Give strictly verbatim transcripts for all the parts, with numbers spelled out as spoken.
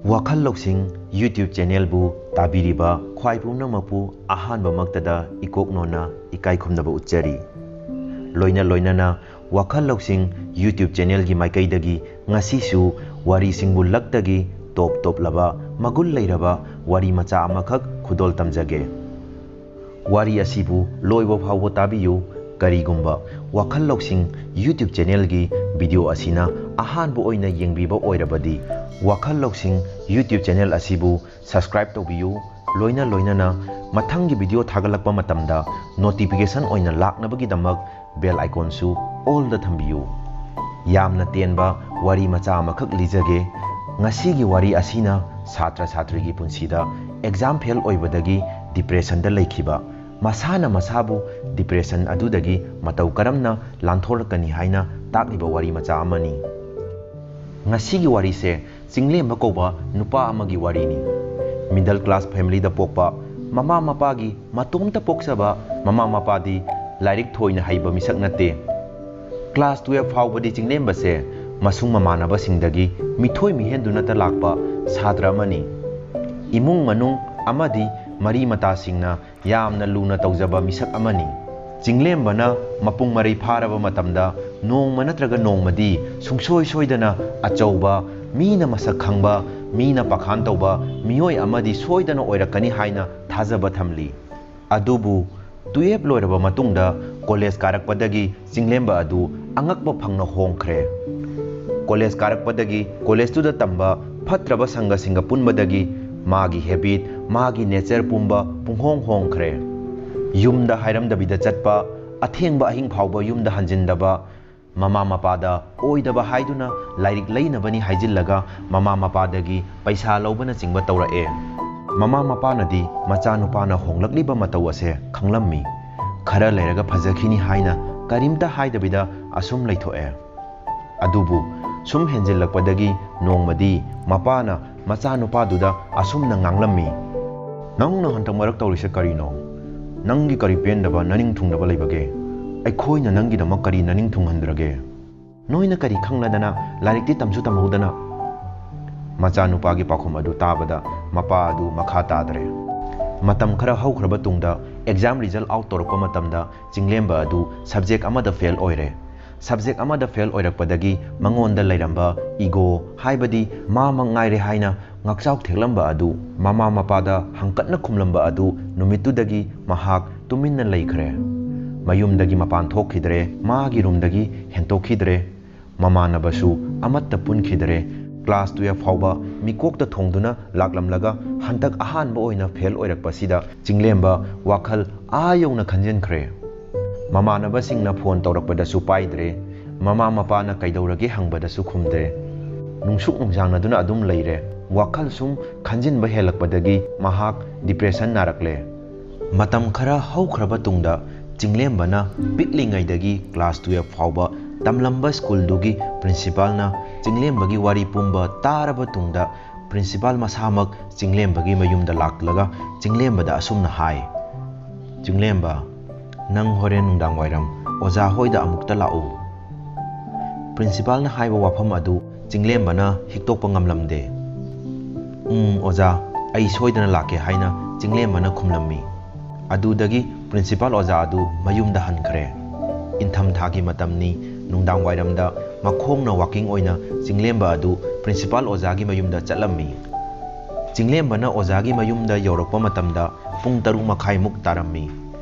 ꯋꯥꯈꯜ ꯂꯧꯁꯤꯡ YouTube ꯆꯦꯅꯦꯜꯕꯨ ꯇꯥꯕꯤꯔꯤꯕ ꯈ꯭ꯋꯥꯏ ꯄꯨꯝꯅꯃꯛꯄꯨ ꯑꯍꯥꯟꯕꯃꯛꯇꯗ ꯏꯀꯣꯛ ꯅꯣꯟꯅ ꯏꯀꯥꯏ ꯈꯨꯝꯅꯕ ꯎꯠꯆꯔꯤ꯫ ꯂꯣꯏꯅ ꯂꯣꯏꯅꯅ ꯋꯥꯈꯜ ꯂꯧꯁꯤꯡ YouTube ꯆꯦꯅꯦꯜꯒꯤ ꯃꯥꯏꯀꯩꯗꯒꯤ ꯉꯁꯤꯁꯨ ꯋꯥꯔꯤꯁꯤꯡꯕꯨ ꯂꯛꯇꯒꯤ ꯇꯣꯞ ꯇꯣꯞꯂꯕ ꯃꯒꯨꯟ ꯂꯩꯔꯕ ꯋꯥꯔꯤ ꯃꯆꯥ ꯑꯃꯈꯛ ꯈꯨꯗꯣꯜ ꯇꯝꯖꯒꯦ꯫ ꯋꯥꯔꯤ ꯑꯁꯤꯕꯨ ꯂꯣꯏꯕ ꯐꯥꯎꯕ ꯇꯥꯕꯤꯌꯨ꯫ ꯀꯔꯤꯒꯨꯝꯕ ꯋꯥꯈꯜ ꯂꯧꯁꯤꯡ YouTube ꯆꯦꯅꯦꯜꯒꯤ ꯚꯤꯗꯤꯑꯣ ꯑꯁꯤꯅ ꯑꯍꯥꯟꯕ ꯑꯣꯏꯅ ꯌꯦꯡꯕꯤꯕ ꯑꯣꯏꯔꯕꯗꯤ, ꯋꯥꯈꯜ ꯂꯧꯁꯤꯡ YouTube ꯆꯦꯅꯦꯜ ꯑꯁꯤꯕꯨ ꯁꯕꯁꯀ꯭ꯔꯥꯏꯕ ꯇꯧꯕꯤꯌꯨ꯫ ꯂꯣꯏꯅ ꯂꯣꯏꯅꯅ ꯃꯊꯪꯒꯤ ꯚꯤꯗꯤꯑꯣ ꯊꯥꯒꯠꯂꯛꯄ ꯃꯇꯝꯗ ꯅꯣꯇꯤꯐꯤꯀꯦꯁꯟ ꯑꯣꯏꯅ ꯂꯥꯛꯅꯕꯒꯤꯗꯃꯛ ꯕꯦꯜ ꯑꯥꯏꯀꯣꯟꯁꯨ ꯑꯣꯜꯗ ꯊꯝꯕꯤꯌꯨ꯫ ꯌꯥꯝꯅ ꯇꯦꯟꯕ ꯋꯥꯔꯤ ꯃꯆꯥ ꯑꯃꯈꯛ ꯂꯤꯖꯒꯦ꯫ ꯉꯁꯤꯒꯤ ꯋꯥꯔꯤ ꯑꯁꯤꯅ ꯁꯥꯇ꯭ꯔ ꯁꯥꯇ꯭ꯔꯤꯒꯤ ꯄꯨꯟꯁꯤꯗ ꯑꯦꯛꯖꯥꯝ ꯐꯦꯜ ꯑꯣꯏꯕꯗꯒꯤ ꯗꯤꯄ꯭ꯔꯦꯁꯟꯗ ꯂꯩꯈꯤꯕ, ꯃꯁꯥꯅ ꯃꯁꯥꯕꯨ ꯗꯤꯄ꯭ꯔꯦꯁꯟ ꯑꯗꯨꯗꯒꯤ ꯃꯇꯧ ꯀꯔꯝꯅ ꯂꯥꯟꯊꯣꯔꯛꯀꯅꯤ ꯍꯥꯏꯅ ꯇꯥꯛꯂꯤꯕ ꯋꯥꯔꯤ ꯃꯆꯥ ꯑꯃꯅꯤ꯫ ꯉꯁꯤꯒꯤ ꯋꯥꯔꯤꯁꯦ ꯆꯤꯡꯂꯦꯝꯕ ꯀꯧꯕ ꯅꯨꯄꯥ ꯑꯃꯒꯤ ꯋꯥꯔꯤꯅꯤ꯫ ꯃꯤꯗꯜ ꯀ꯭ꯂꯥꯁ ꯐꯦꯃꯤꯂꯤꯗ ꯄꯣꯛꯄ, ꯃꯃꯥ ꯃꯄꯥꯒꯤ ꯃꯇꯣꯝꯇ ꯄꯣꯛꯆꯕ, ꯃꯃꯥ ꯃꯄꯥꯗꯤ ꯂꯥꯏꯔꯤꯛ ꯊꯣꯏꯅ ꯍꯩꯕ ꯃꯤꯁꯛ ꯅꯠꯇꯦ꯫ ꯀ꯭ꯂꯥꯁ ꯇꯨꯌꯦꯜꯐ ꯐꯥꯎꯕꯗꯤ ꯆꯤꯡꯂꯦꯝꯕꯁꯦ ꯃꯁꯨꯡ ꯃꯃꯥꯟꯅꯕꯁꯤꯡꯗꯒꯤ ꯃꯤꯊꯣꯏ ꯃꯤꯍꯦꯟꯗꯨꯅꯇ ꯂꯥꯛꯄ ꯁꯥꯇ꯭ꯔ ꯑꯃꯅꯤ꯫ ꯏꯃꯨꯡ ꯃꯅꯨꯡ ꯑꯃꯗꯤ ꯃꯔꯤ ꯃꯇꯥꯁꯤꯡꯅ ꯌꯥꯝꯅ ꯂꯨꯅ ꯇꯧꯖꯕ ꯃꯤꯁꯛ ꯑꯃꯅꯤ꯫ ꯆꯤꯡꯂꯦꯝꯕꯅ ꯃꯄꯨꯡ ꯃꯔꯩ ꯐꯥꯔꯕ ꯃꯇꯝꯗ ꯅꯣꯡꯃ ꯅꯠꯇ꯭ꯔꯒ ꯅꯣꯡꯃꯗꯤ ꯁꯨꯡꯁꯣꯏ ꯁꯣꯏꯗꯅ ꯑꯆꯧꯕ, ꯃꯤꯅ ꯃꯁꯛ ꯈꯪꯕ, ꯃꯤꯅ ꯄꯥꯈꯥꯟ ꯇꯧꯕ ꯃꯤꯑꯣꯏ ꯑꯃꯗꯤ ꯁꯣꯏꯗꯅ ꯑꯣꯏꯔꯛꯀꯅꯤ ꯍꯥꯏꯅ ꯊꯥꯖꯕ ꯊꯝꯂꯤ꯫ ꯑꯗꯨꯕꯨ ꯇꯨꯌꯦꯜꯐ ꯂꯣꯏꯔꯕ ꯃꯇꯨꯡꯗ ꯀꯣꯂꯦꯖ ꯀꯥꯔꯛꯄꯗꯒꯤ ꯆꯤꯡꯂꯦꯝꯕ ꯑꯗꯨ ꯑꯉꯛꯄ ꯐꯪꯅ ꯍꯣꯡꯈ꯭ꯔꯦ꯫ ꯀꯣꯂꯦꯖ ꯀꯥꯔꯛꯄꯗꯒꯤ ꯀꯣꯂꯦꯖꯇꯨꯗ ꯇꯝꯕ ꯐꯠꯇ꯭ꯔꯕ ꯁꯪꯒꯁꯤꯡꯒ ꯄꯨꯟꯕꯗꯒꯤ ꯃꯥꯒꯤ ꯍꯦꯕꯤꯠ, ꯃꯥꯒꯤ ꯅꯦꯆꯔ ꯄꯨꯝꯕ ꯄꯨꯡꯍꯣꯡ ꯍꯣꯡꯈ꯭ꯔꯦ꯫ ꯌꯨꯝꯗ ꯍꯥꯏꯔꯝꯗꯕꯤꯗ ꯆꯠꯄ, ꯑꯊꯦꯡꯕ ꯑꯍꯤꯡ ꯐꯥꯎꯕ ꯌꯨꯝꯗ ꯍꯟꯖꯤꯟꯗꯕ, ꯃꯃꯥ ꯃꯄꯥꯗ ꯑꯣꯏꯗꯕ ꯍꯥꯏꯗꯨꯅ ꯂꯥꯏꯔꯤꯛ ꯂꯩꯅꯕꯅꯤ ꯍꯥꯏꯖꯤꯜꯂꯒ ꯃꯃꯥ ꯃꯄꯥꯗꯒꯤ ꯄꯩꯁꯥ ꯂꯧꯕꯅꯆꯤꯡꯕ ꯇꯧꯔꯛꯑꯦ꯫ ꯃꯃꯥ ꯃꯄꯥꯅꯗꯤ ꯃꯆꯥꯅꯨꯄꯥꯅ ꯍꯣꯡꯂꯛꯂꯤꯕ ꯃꯇꯧ ꯑꯁꯦ ꯈꯪꯂꯝꯃꯤ꯫ ꯈꯔ ꯂꯩꯔꯒ ꯐꯖꯈꯤꯅꯤ ꯍꯥꯏꯅ ꯀꯔꯤꯝꯇ ꯍꯥꯏꯗꯕꯤꯗ ꯑꯁꯨꯝ ꯂꯩꯊꯣꯛꯑꯦ꯫ ꯑꯗꯨꯕꯨ ꯁꯨꯝ ꯍꯦꯟꯖꯤꯜꯂꯛꯄꯗꯒꯤ ꯅꯣꯡꯃꯗꯤ ꯃꯄꯥꯅ ꯃꯆꯥꯅꯨꯄꯥꯗꯨꯗ ꯑꯁꯨꯝꯅ ꯉꯥꯡꯂꯝꯃꯤ, "ꯅꯪꯅ ꯍꯟꯗꯛ ꯃꯔꯛ ꯇꯧꯔꯤꯁꯦ ꯀꯔꯤꯅꯣ? ꯅꯪꯒꯤ ꯀꯔꯤ ꯄꯦꯟꯗꯕ, ꯅꯅꯤꯡ ꯊꯨꯡꯗꯕ ꯂꯩꯕꯒꯦ? ꯑꯩꯈꯣꯏꯅ ꯅꯪꯒꯤꯗꯃꯛ ꯀꯔꯤ ꯅꯅꯤꯡ ꯊꯨꯡꯍꯟꯗ꯭ꯔꯒꯦ? ꯅꯣꯏꯅ ꯀꯔꯤ ꯈꯪꯂꯗꯅ ꯂꯥꯏꯔꯤꯛꯇꯤ ꯇꯝꯁꯨ ꯇꯝꯍꯧꯗꯅ?" ꯃꯆꯥꯅꯨꯄꯥꯒꯤ ꯄꯥꯎꯈꯨꯝ ꯑꯗꯨ ꯇꯥꯕꯗ ꯃꯄꯥ ꯑꯗꯨ ꯃꯈꯥ ꯇꯥꯗ꯭ꯔꯦ꯫ ꯃꯇꯝ ꯈꯔ ꯍꯧꯈ꯭ꯔꯕ ꯇꯨꯡꯗ exam result out ꯇꯧꯔꯛꯄ ꯃꯇꯝꯗ ꯆꯤꯡꯂꯦꯝꯕ ꯑꯗꯨ subject ꯑꯃꯗ fail ꯑꯣꯏꯔꯦ꯫ Subject ꯑꯃꯗ fail ꯑꯣꯏꯔꯛꯄꯗꯒꯤ ꯃꯉꯣꯟꯗ ꯂꯩꯔꯝꯕ ego, ꯍꯥꯏꯕꯗꯤ ꯃꯥꯃꯛ ꯉꯥꯏꯔꯦ ꯍꯥꯏꯅ ꯉꯥꯛꯆꯥꯎ ꯊꯦꯛꯂꯝꯕ ꯑꯗꯨ, ꯃꯃꯥ ꯃꯄꯥꯗ ꯍꯪꯀꯠꯅ ꯈꯨꯝꯂꯝꯕ ꯑꯗꯨ ꯅꯨꯃꯤꯠꯇꯨꯗꯒꯤ ꯃꯍꯥꯛ ꯇꯨꯃꯤꯟꯅ ꯂꯩꯈ꯭ꯔꯦ꯫ ꯃꯌꯨꯝꯗꯒꯤ ꯃꯄꯥꯟ ꯊꯣꯛꯈꯤꯗ꯭ꯔꯦ, ꯃꯥꯒꯤ ꯔꯨꯝꯗꯒꯤ ꯍꯦꯟꯇꯣꯛꯈꯤꯗ꯭ꯔꯦ꯫ ꯃꯃꯥꯟꯅꯕꯁꯨ ꯑꯃꯠꯇ ꯄꯨꯟꯈꯤꯗ꯭ꯔꯦ꯫ Class twelve ꯐꯥꯎꯕ ꯃꯤꯀꯣꯛꯇ ꯊꯣꯡꯗꯨꯅ ꯂꯥꯛꯂꯝꯂꯒ ꯍꯟꯗꯛ ꯑꯍꯥꯟꯕ ꯑꯣꯏꯅ fail ꯑꯣꯏꯔꯛꯄꯁꯤꯗ ꯆꯤꯡꯂꯦꯝꯕ ꯋꯥꯈꯜ ꯑꯥ ꯌꯧꯅ ꯈꯟꯖꯤꯟꯈ꯭ꯔꯦ꯫ ꯃꯃꯥꯟꯅꯕꯁꯤꯡꯅ phone ꯇꯧꯔꯛꯄꯗꯁꯨ ꯄꯥꯏꯗ꯭ꯔꯦ꯫ ꯃꯃꯥ ꯃꯄꯥꯅ ꯀꯩꯗꯧꯔꯒꯦ ꯍꯪꯕꯗꯁꯨ ꯈꯨꯝꯗ꯭ꯔꯦ꯫ ꯅꯨꯡꯁꯨꯛ ꯅꯨꯡꯖꯥꯡꯅꯗꯨꯅ ꯑꯗꯨꯝ ꯂꯩꯔꯦ꯫ ꯋꯥꯈꯜ ꯁꯨꯝ ꯈꯟꯖꯤꯟꯕ ꯍꯦꯜꯂꯛꯄꯗꯒꯤ ꯃꯍꯥꯛ depression ꯅꯥꯔꯛꯂꯦ꯫ ꯃꯇꯝ ꯈꯔ ꯍꯧꯈ꯭ꯔꯕ ꯇꯨꯡꯗ ꯆꯤꯡꯂꯦꯝꯕꯅ ꯄꯤꯛꯂꯤꯉꯩꯗꯒꯤ class twelve ꯐꯥꯎꯕ ꯇꯝꯂꯝꯕ schoolꯗꯨꯒꯤ principalꯅ ꯆꯤꯡꯂꯦꯝꯕꯒꯤ ꯋꯥꯔꯤ ꯄꯨꯝꯕ ꯇꯥꯔꯕ ꯇꯨꯡꯗ principal ꯃꯁꯥꯃꯛ ꯆꯤꯡꯂꯦꯝꯕꯒꯤ ꯃꯌꯨꯝꯗ ꯂꯥꯛꯂꯒ ꯆꯤꯡꯂꯦꯝꯕꯗ ꯑꯁꯨꯝꯅ ꯍꯥꯏ, "ꯆꯤꯡꯂꯦꯝꯕ, ꯅꯪ ꯍꯣꯔꯦꯟ ꯅꯨꯡꯗꯥꯡ ꯋꯥꯏꯔꯝ ꯑꯣꯖꯥ ꯍꯣꯏꯗ ꯑꯃꯨꯛꯇ ꯂꯥꯛꯎ"꯫ Principalꯅ ꯍꯥꯏꯕ ꯋꯥꯐꯝ ꯑꯗꯨ ꯆꯤꯡꯂꯦꯝꯕꯅ ꯍꯤꯛꯇꯣꯛꯄ ꯉꯝꯂꯝꯗꯦ꯫ "ꯎꯝ, ꯑꯣꯖꯥ, ꯑꯩ ꯁꯣꯏꯗꯅ ꯂꯥꯛꯀꯦ" ꯍꯥꯏꯅ ꯆꯤꯡꯂꯦꯝꯕꯅ ꯈꯨꯝꯂꯝꯃꯤ꯫ ꯑꯗꯨꯗꯒꯤ principal ꯑꯣꯖꯥ ꯑꯗꯨ ꯃꯌꯨꯝꯗ ꯍꯟꯈ꯭ꯔꯦ꯫ ꯏꯪꯊꯝꯊꯥꯒꯤ ꯃꯇꯝꯅꯤ, ꯅꯨꯡꯗꯥꯡ ꯋꯥꯏꯔꯝꯗ ꯃꯈꯣꯡꯅ walking ꯑꯣꯏꯅ ꯆꯤꯡꯂꯦꯝꯕ ꯑꯗꯨ principal ꯑꯣꯖꯥꯒꯤ ꯃꯌꯨꯝꯗ ꯆꯠꯂꯝꯃꯤ꯫ ꯆꯤꯡꯂꯦꯝꯕꯅ ꯑꯣꯖꯥꯒꯤ ꯃꯌꯨꯝꯗ ꯌꯧꯔꯛꯄ ꯃꯇꯝꯗ ꯄꯨꯡ ꯇꯔꯨꯛ ꯃꯈꯥꯏꯃꯨꯛ ꯇꯥꯔꯝꯃꯤ꯫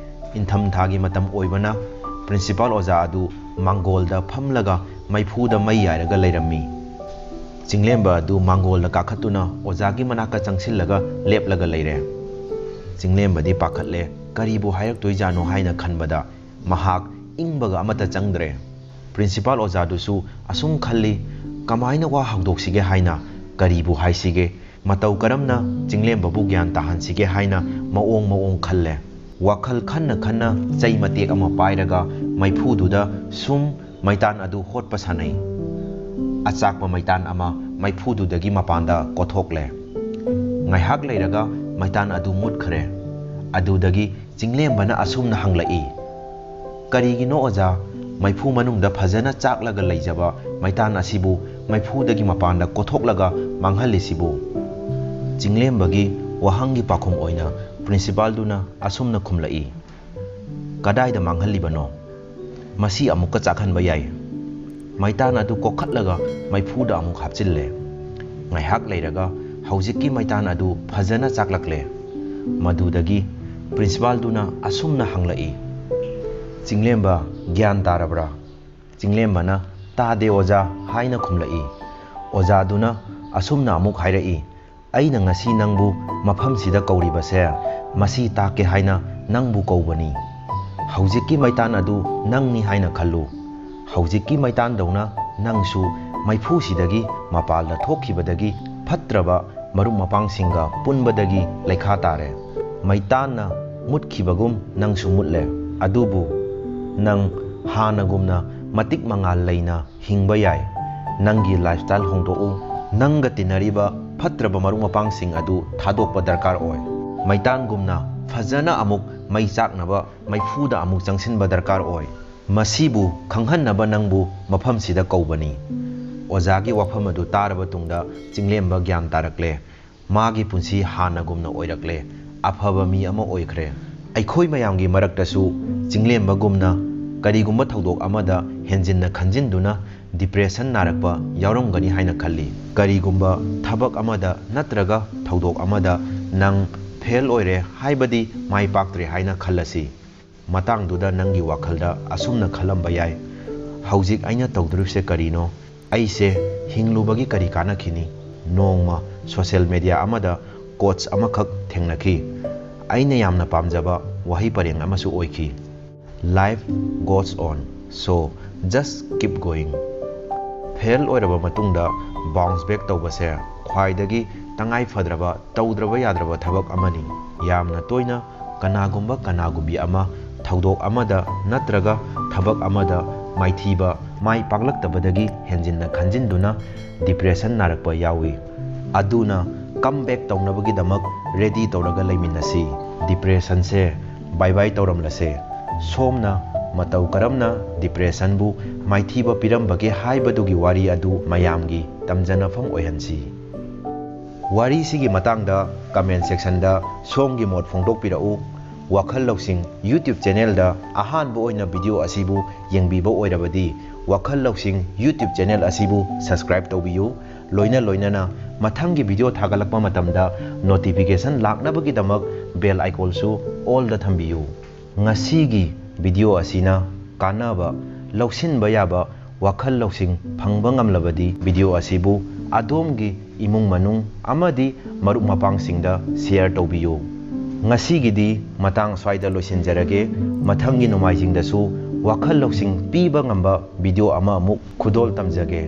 ꯏꯪꯊꯝꯊꯥꯒꯤ ꯃꯇꯝ ꯑꯣꯏꯕꯅ principal ꯑꯣꯖꯥ ꯑꯗꯨ ꯃꯥꯡꯒꯣꯜꯗ ꯐꯝꯂꯒ ꯃꯩꯐꯨꯗ ꯃꯩ ꯌꯥꯏꯔꯒ ꯂꯩꯔꯝꯃꯤ꯫ ꯆꯤꯡꯂꯦꯝꯕ ꯑꯗꯨ ꯃꯥꯡꯒꯣꯜꯗ ꯀꯥꯈꯠꯇꯨꯅ ꯑꯣꯖꯥꯒꯤ ꯃꯅꯥꯛꯇ ꯆꯪꯁꯤꯜꯂꯒ ꯂꯦꯞꯂꯒ ꯂꯩꯔꯦ꯫ ꯆꯤꯡꯂꯦꯝꯕꯗꯤ ꯄꯥꯈꯠꯂꯦ, ꯀꯔꯤꯕꯨ ꯍꯥꯏꯔꯛꯇꯣꯏꯖꯥꯠꯅꯣ ꯍꯥꯏꯅ ꯈꯟꯕꯗ ꯃꯍꯥꯛ ꯏꯪꯕꯒ ꯑꯃꯠꯇ ꯆꯪꯗ꯭ꯔꯦ꯫ Principal ꯑꯣꯖꯥꯗꯨꯁꯨ ꯑꯁꯨꯝ ꯈꯜꯂꯤ, ꯀꯃꯥꯏꯅ ꯋꯥ ꯍꯧꯗꯣꯛꯁꯤꯒꯦ ꯍꯥꯏꯅ, ꯀꯔꯤꯕꯨ ꯍꯥꯏꯁꯤꯒꯦ, ꯃꯇꯧ ꯀꯔꯝꯅ ꯆꯤꯡꯂꯦꯝꯕꯕꯨ ꯒ꯭ꯌꯥꯟ ꯇꯥꯍꯟꯁꯤꯒꯦ ꯍꯥꯏꯅ ꯃꯑꯣꯡ ꯃꯑꯣꯡ ꯈꯜꯂꯦ꯫ ꯋꯥꯈꯜ ꯈꯟꯅ ꯈꯟꯅ ꯆꯩ ꯃꯇꯦꯛ ꯑꯃ ꯄꯥꯏꯔꯒ ꯃꯩꯐꯨꯗꯨꯗ ꯁꯨꯝ ꯃꯩꯇꯥꯟ ꯑꯗꯨ ꯍꯣꯠꯄ ꯁꯥꯟꯅꯩ꯫ ꯑꯆꯥꯛꯄ ꯃꯩꯇꯥꯟ ꯑꯃ ꯃꯩꯐꯨꯗꯨꯗꯒꯤ ꯃꯄꯥꯟꯗ ꯀꯣꯊꯣꯛꯂꯦ꯫ ꯉꯥꯏꯍꯥꯛ ꯂꯩꯔꯒ ꯃꯩꯇꯥꯟ ꯑꯗꯨ ꯃꯨꯠꯈ꯭ꯔꯦ꯫ ꯑꯗꯨꯗꯒꯤ ꯆꯤꯡꯂꯦꯝꯕꯅ ꯑꯁꯨꯝꯅ ꯍꯪꯂꯛꯏ, "ꯀꯔꯤꯒꯤꯅꯣ ꯑꯣꯖꯥ, ꯃꯩꯐꯨ ꯃꯅꯨꯡꯗ ꯐꯖꯅ ꯆꯥꯛꯂꯒ ꯂꯩꯖꯕ ꯃꯩꯇꯥꯟ ꯑꯁꯤꯕꯨ ꯃꯩꯐꯨꯗꯒꯤ ꯃꯄꯥꯟꯗ ꯀꯣꯊꯣꯛꯂꯒ ꯃꯥꯡꯍꯜꯂꯤꯁꯤꯕꯨ? ꯆꯤꯡꯂꯦꯝꯕꯒꯤ ꯋꯥꯍꯪꯒꯤ ꯄꯥꯎꯈꯨꯝ ꯑꯣꯏꯅ ꯄ꯭ꯔꯤꯟꯁꯤꯄꯥꯜꯗꯨꯅ ꯑꯁꯨꯝꯅ ꯈꯨꯝꯂꯛꯏ, "ꯀꯗꯥꯏꯗ ꯃꯥꯡꯍꯜꯂꯤꯕꯅꯣ? ꯃꯁꯤ ꯑꯃꯨꯛꯀ ꯆꯥꯛꯍꯟꯕ ꯌꯥꯏ꯫" ꯃꯩꯇꯥꯟ ꯑꯗꯨ ꯀꯣꯛꯈꯠꯂꯒ ꯃꯩꯐꯨꯗ ꯑꯃꯨꯛ ꯍꯥꯞꯆꯤꯜꯂꯦ꯫ ꯉꯥꯏꯍꯥꯛ ꯂꯩꯔꯒ ꯍꯧꯖꯤꯛꯀꯤ ꯃꯩꯇꯥꯟ ꯑꯗꯨ ꯐꯖꯅ ꯆꯥꯛꯂꯛꯂꯦ꯫ ꯃꯗꯨꯗꯒꯤ ꯄ꯭ꯔꯤꯟꯁꯤꯄꯥꯜꯗꯨꯅ ꯑꯁꯨꯝꯅ ꯍꯪꯂꯛꯏ, "ꯆꯤꯡꯂꯦꯝꯕ, ꯒ꯭ꯌꯥꯟ ꯇꯥꯔꯕ꯭ꯔꯥ?" ꯆꯤꯡꯂꯦꯝꯕꯅ, "ꯇꯥꯗꯦ ꯑꯣꯖꯥ" ꯍꯥꯏꯅ ꯈꯨꯝꯂꯛꯏ꯫ ꯑꯣꯖꯥꯗꯨꯅ ꯑꯁꯨꯝꯅ ꯑꯃꯨꯛ ꯍꯥꯏꯔꯛꯏ, "ꯑꯩꯅ ꯉꯁꯤ ꯅꯪꯕꯨ ꯃꯐꯝꯁꯤꯗ ꯀꯧꯔꯤꯕꯁꯦ ꯃꯁꯤ ꯇꯥꯛꯀꯦ ꯍꯥꯏꯅ ꯅꯪꯕꯨ ꯀꯧꯕꯅꯤ꯫ ꯍꯧꯖꯤꯛꯀꯤ ꯃꯩꯇꯥꯟ ꯑꯗꯨ ꯅꯪꯅꯤ ꯍꯥꯏꯅ ꯈꯜꯂꯨ꯫ ꯍꯧꯖꯤꯛꯀꯤ ꯃꯩꯇꯥꯟꯗꯧꯅ ꯅꯪꯁꯨ ꯃꯩꯐꯨꯁꯤꯗꯒꯤ ꯃꯄꯥꯜꯗ ꯊꯣꯛꯈꯤꯕꯗꯒꯤ ꯐꯠꯇ꯭ꯔꯕ ꯃꯔꯨꯞ ꯃꯄꯥꯡꯁꯤꯡꯒ ꯄꯨꯟꯕꯗꯒꯤ ꯂꯩꯈꯥ ꯇꯥꯔꯦ꯫ ꯃꯩꯇꯥꯟꯅ ꯃꯨꯠꯈꯤꯕꯒꯨꯝ ꯅꯪꯁꯨ ꯃꯨꯠꯂꯦ꯫ ꯑꯗꯨꯕꯨ ꯅꯪ ꯍꯥꯟꯅꯒꯨꯝꯅ ꯃꯇꯤꯛ ꯃꯉꯥꯜ ꯂꯩꯅ ꯍꯤꯡꯕ ꯌꯥꯏ꯫ ꯅꯪꯒꯤ ꯂꯥꯏꯐꯁ꯭ꯇꯥꯏꯜ ꯍꯣꯡꯗꯣꯛꯎ꯫ ꯅꯪꯒ ꯇꯤꯟꯅꯔꯤꯕ ꯐꯠꯇ꯭ꯔꯕ ꯃꯔꯨꯞ ꯃꯄꯥꯡꯁꯤꯡ ꯑꯗꯨ ꯊꯥꯗꯣꯛꯄ ꯗꯔꯀꯥꯔ ꯑꯣꯏ꯫ ꯃꯩꯇꯥꯟꯒꯨꯝꯅ ꯐꯖꯅ ꯑꯃꯨꯛ ꯃꯩ ꯆꯥꯛꯅꯕ ꯃꯩꯐꯨꯗ ꯑꯃꯨꯛ ꯆꯪꯁꯤꯟꯕ ꯗꯔꯀꯥꯔ ꯑꯣꯏ꯫ ꯃꯁꯤꯕꯨ ꯈꯪꯍꯟꯅꯕ ꯅꯪꯕꯨ ꯃꯐꯝꯁꯤꯗ ꯀꯧꯕꯅꯤ꯫" ꯑꯣꯖꯥꯒꯤ ꯋꯥꯐꯝ ꯑꯗꯨ ꯇꯥꯔꯕ ꯇꯨꯡꯗ ꯆꯤꯡꯂꯦꯝꯕ ꯒ꯭ꯌꯥꯟ ꯇꯥꯔꯛꯂꯦ꯫ ꯃꯥꯒꯤ ꯄꯨꯟꯁꯤ ꯍꯥꯟꯅꯒꯨꯝꯅ ꯑꯣꯏꯔꯛꯂꯦ꯫ ꯑꯐꯕ ꯃꯤ ꯑꯃ ꯑꯣꯏꯈ꯭ꯔꯦ꯫ ꯑꯩꯈꯣꯏ ꯃꯌꯥꯝꯒꯤ ꯃꯔꯛꯇꯁꯨ ꯆꯤꯡꯂꯦꯝꯕꯒꯨꯝꯅ ꯀꯔꯤꯒꯨꯝꯕ ꯊꯧꯗꯣꯛ ꯑꯃꯗ ꯍꯦꯟꯖꯤꯟꯅ ꯈꯟꯖꯤꯟꯗꯨꯅ ꯗꯤꯄ꯭ꯔꯦꯁꯟ ꯅꯥꯔꯛꯄ ꯌꯥꯎꯔꯝꯒꯅꯤ ꯍꯥꯏꯅ ꯈꯜꯂꯤ꯫ ꯀꯔꯤꯒꯨꯝꯕ ꯊꯕꯛ ꯑꯃꯗ ꯅꯠꯇ꯭ꯔꯒ ꯊꯧꯗꯣꯛ ꯑꯃꯗ ꯅꯪ ꯐꯦꯜ ꯑꯣꯏꯔꯦ, ꯍꯥꯏꯕꯗꯤ ꯃꯥꯏ ꯄꯥꯛꯇ꯭ꯔꯦ ꯍꯥꯏꯅ ꯈꯜꯂꯁꯤ꯫ ꯃꯇꯥꯡꯗꯨꯗ ꯅꯪꯒꯤ ꯋꯥꯈꯜꯗ ꯑꯁꯨꯝꯅ ꯈꯜꯂꯝꯕ ꯌꯥꯏ, "ꯍꯧꯖꯤꯛ ꯑꯩꯅ ꯇꯧꯗꯣꯔꯤꯕꯁꯦ ꯀꯔꯤꯅꯣ? ꯑꯩꯁꯦ ꯍꯤꯡꯂꯨꯕꯒꯤ ꯀꯔꯤ ꯀꯥꯟꯅꯈꯤꯅꯤ?" ꯅꯣꯡꯃ ꯁꯣꯁꯤꯌꯦꯜ ꯃꯦꯗꯤꯌꯥ ꯑꯃꯗ ꯀꯣꯠꯁ ꯑꯃꯈꯛ ꯊꯦꯡꯅꯈꯤ꯫ ꯑꯩꯅ ꯌꯥꯝꯅ ꯄꯥꯝꯖꯕ ꯋꯥꯍꯩ ꯄꯔꯦꯡ ꯑꯃꯁꯨ ꯑꯣꯏꯈꯤ, "Life goes on, so just keep going." Fail ꯑꯣꯏꯔꯕ ꯃꯇꯨꯡꯗ ꯕꯥꯎꯟꯁ ꯕꯦꯛ ꯇꯧꯕꯁꯦ ꯈ꯭ꯋꯥꯏꯗꯒꯤ ꯇꯉꯥꯏ ꯐꯗ꯭ꯔꯕ, ꯇꯧꯗ꯭ꯔꯕ ꯌꯥꯗ꯭ꯔꯕ ꯊꯕꯛ ꯑꯃꯅꯤ꯫ ꯌꯥꯝꯅ ꯇꯣꯏꯅ ꯀꯅꯥꯒꯨꯝꯕ ꯀꯅꯥꯒꯨꯝꯕꯤ ꯑꯃ ꯊꯧꯗꯣꯛ ꯑꯃꯗ ꯅꯠꯇ꯭ꯔꯒ ꯊꯕꯛ ꯑꯃꯗ ꯃꯥꯏꯊꯤꯕ, ꯃꯥꯏ ꯄꯥꯛꯂꯛꯇꯕꯗꯒꯤ ꯍꯦꯟꯖꯤꯟꯅ ꯈꯟꯖꯤꯟꯗꯨꯅ ꯗꯤꯄ꯭ꯔꯦꯁꯟ ꯅꯥꯔꯛꯄ ꯌꯥꯎꯏ꯫ ꯑꯗꯨꯅ ꯀꯝ ꯕꯦꯛ ꯇꯧꯅꯕꯒꯤꯗꯃꯛ ꯔꯦꯗꯤ ꯇꯧꯔꯒ ꯂꯩꯃꯤꯟꯅꯁꯤ꯫ ꯗꯤꯄ꯭ꯔꯦꯁꯟꯁꯦ ꯕꯥꯏ ꯕꯥꯏ ꯇꯧꯔꯝꯂꯁꯦ꯫ ꯁꯣꯝꯅ ꯃꯇꯧ ꯀꯔꯝꯅ ꯗꯤꯄ꯭ꯔꯦꯁꯟꯕꯨ ꯃꯥꯏꯊꯤꯕ ꯄꯤꯔꯝꯕꯒꯦ ꯍꯥꯏꯕꯗꯨꯒꯤ ꯋꯥꯔꯤ ꯑꯗꯨ ꯃꯌꯥꯝꯒꯤ ꯇꯝꯖꯅꯐꯝ ꯑꯣꯏꯍꯟꯁꯤ꯫ ꯋꯥꯔꯤꯁꯤꯒꯤ ꯃꯇꯥꯡꯗ comment sectionꯗ ꯁꯣꯝꯒꯤ ꯃꯣꯠ ꯐꯣꯡꯗꯣꯛꯄꯤꯔꯛꯎ꯫ ꯋꯥꯈꯜ ꯂꯧꯁꯤꯡ YouTube channelꯗ ꯑꯍꯥꯟꯕ ꯑꯣꯏꯅ video ꯑꯁꯤꯕꯨ ꯌꯦꯡꯕꯤꯕ ꯑꯣꯏꯔꯕꯗꯤ, ꯋꯥꯈꯜ ꯂꯧꯁꯤꯡ YouTube channel ꯑꯁꯤꯕꯨ subscribe ꯇꯧꯕꯤꯌꯨ꯫ ꯂꯣꯏꯅ ꯂꯣꯏꯅꯅ ꯃꯊꯪꯒꯤ video ꯊꯥꯒꯠꯂꯛꯄ ꯃꯇꯝꯗ notification ꯂꯥꯛꯅꯕꯒꯤꯗꯃꯛ bell iconꯁꯨ allꯗ ꯊꯝꯕꯤꯌꯨ꯫ ꯉꯁꯤꯒꯤ video ꯑꯁꯤꯅ ꯀꯥꯟꯅꯕ, ꯂꯧꯁꯤꯟꯕ ꯌꯥꯕ ꯋꯥꯈꯜ ꯂꯧꯁꯤꯡ ꯐꯪꯕ ꯉꯝꯂꯕꯗꯤ, video ꯑꯁꯤꯕꯨ ꯑꯗꯣꯝꯒꯤ ꯏꯃꯨꯡ ꯃꯅꯨꯡ ꯑꯃꯗꯤ ꯃꯔꯨꯞ ꯃꯄꯥꯡꯁꯤꯡꯗ share ꯇꯧꯕꯤꯌꯨ꯫ ꯉꯁꯤꯒꯤꯗꯤ ꯃꯇꯥꯡ ꯁ꯭ꯋꯥꯏꯗ ꯂꯣꯏꯁꯤꯟꯖꯔꯒꯦ꯫ ꯃꯊꯪꯒꯤ ꯅꯣꯡꯃꯥꯏꯖꯤꯡꯗꯁꯨ ꯋꯥꯈꯜ ꯂꯧꯁꯤꯡ ꯄꯤꯕ ꯉꯝꯕ video ꯑꯃ ꯑꯃꯨꯛ ꯈꯨꯗꯣꯜ ꯇꯝꯖꯒꯦ꯫